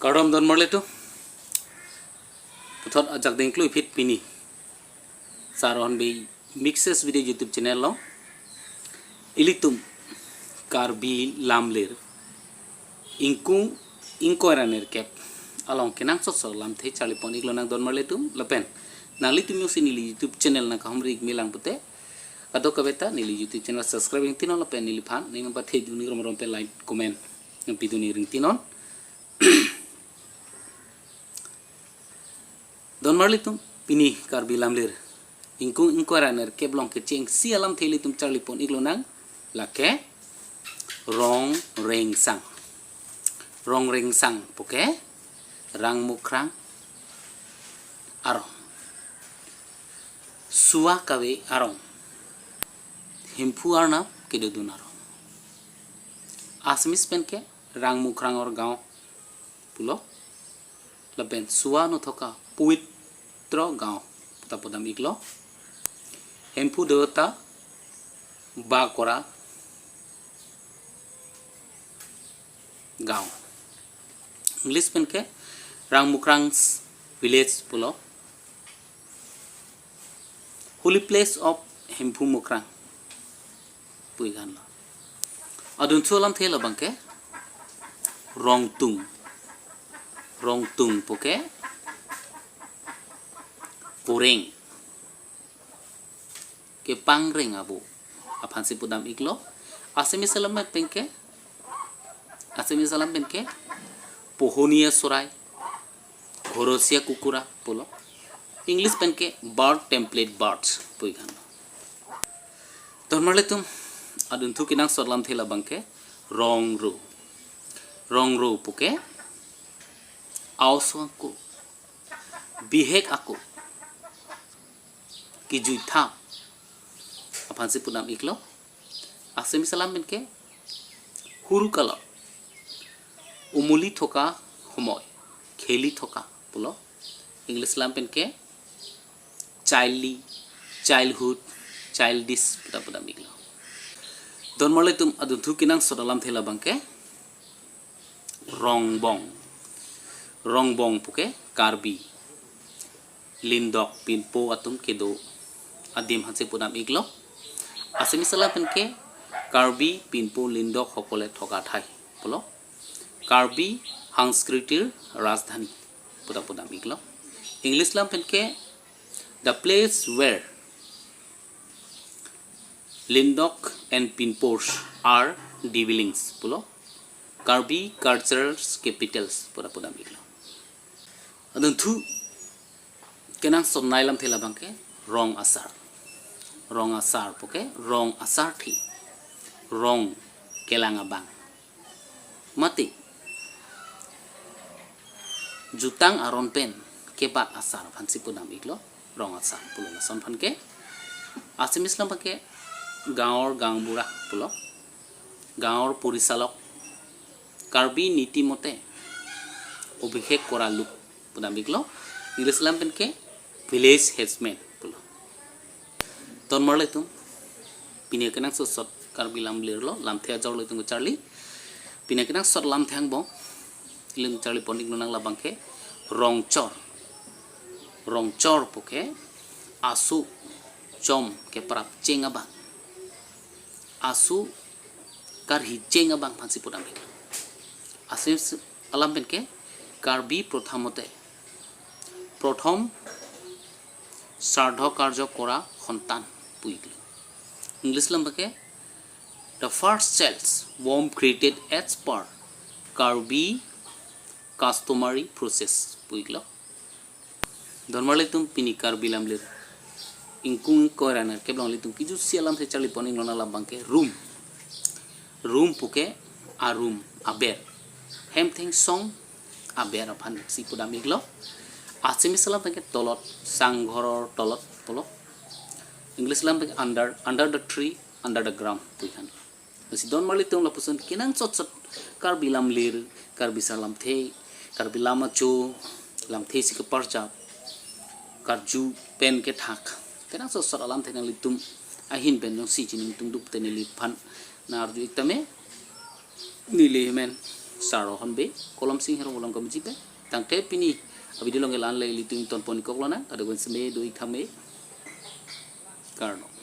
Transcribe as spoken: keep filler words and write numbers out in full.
Kardom don marli atum. Puthot ajak dengklui phit pini Sar Hornbill Mixes Video YouTube channel along ilitum Karbi Lamlir ingkung ingkoi ra nerkep along kenangsot sot lamthe charli pon-ik lonang don marli atum. Lapen nanglitum jongsi neli YouTube channel nangkahumri-ik melang pute, kadokave ta neli YouTube channel subscribe ingtinon lapen neliphan ning nangpathe dun-ik rom rom pen like, comment nangpi dun-ik ringtinon. Don marli atum, pini Karbi Lamlir ingkung ingkoi ra nerkep along kechengsi alamthe ilitum charli pon-ik lonang, lake Rong Rengsang. Rong Rengsang puke Rangmukrang arong, Sua kave arong, Hemphu arnam kedodun arong. Assamese pen ke Rangmukrang or gaon pulo. Lapen Sua no thoka pavitra gaon puta pudam-iklo. Hemphu devota ba kora gaon. English pen ke Rangmukrang's village pulo. Holy place of Hemphu Mukrang pu-ik anlo. Adunthu alamthe labang ke Rongtung. Rongtung puke koreng, kepangreng abo aphansi pudam-iklo. Assamese alam pen ke, Assamese alam pen ke pohoniya sorai, ghorosia kukura pulo. English pen ke bird template birds pu-ik anlo. Don marli atum, adunthu kenangsot alamthe labang ke Rongro. Rongro puke aoso ako, bihek ako, kijuithap aphansi pudam-iklo. Assamese alam pen ke হুৰুকালৰ, উমলি থকা সময়, খেলি থকা pulo. English alam pen ke childly, childhood, childish puta pudam-iklo. Don marli atum, adunthu kenangsot alamthe labang ke Rongbong. Rongbong puke Karbi lindok pinpo atum kedo adim aphansi pudam-iklo. Assamese alam pen ke Karbi পিনপো লিণ্ডকসকলে থকা ঠাই pulo. কাৰ্বি সংস্কৃতিৰ ৰাজধানী puta pudam-iklo. English alam pen ke the place where Lindok and Pinpos are dwellings pulo. Karbi cultural capitals puta pudam-iklo. Adunthu kenangsot nei alamthe labang ke Rong Asar. Rong Asar puke rong asarthe, rong kelang abang, mate jutang aron pen kebat asar aphansi pudam-iklo, Rong Asar pulo lason aphan ke. Assamese alam pen ke গাঁৱৰ গাঁওবুঢ়া pulo, গাঁৱৰ পৰিচালক, কাৰ্বি নীতি মতে অভিষেক কৰা লোক pudam-iklo. English alam pen ke village headsman pulo. Don marli atum, pini kenangsot sot Karbi Lamlir lo, lamthe ajok lo itum charli. Pini kenangsot lamthe angbong ilitum charli pon-ik lonang labang ke Rongchor. Rongchor puke aso chom keprapcheng abang, aso karhicheng abang aphansi pudam-iklo. Assamese alam pen ke Karbi প্ৰথা মতে প্ৰথম শ্ৰাদ্ধ কাৰ্য কৰা সন্তান pu-iklo. English alam pen ke the first child's womb created as per Karbi customary process pu-iklo. Don marli atum, pini Karbi Lamlir ingkung ingkoi ra nerkep along ilitum kejutsi alamthe charli pon-ik lonang labang ke Rum. Rum puke arum aber, hemtheng song aber aphansi pudam-iklo. Assamese alam pen ke তলত, চাংঘৰৰ তলত pulo. English alam pen ke under, under the tree, under the ground pu-ik anlo. Lasi don marli atum, lapuson kenangsot sot Karbi Lamlir, Karbi Asar lamthe, Karbi Lamacho lamthe isi keparjap, karju pen kethak, kenangsot sot alamthe nanglitum ahin pen jongsi chiningtungduk te neliphan nang-arju-ik tame, neli amen Sar Honbe, Kolom Sing Herong along komiji pen. Tangte pini a-video along ke la-an le ilitum ingtonpon-ik kok lonang, kadokave seme do-ik tha me. Kardom.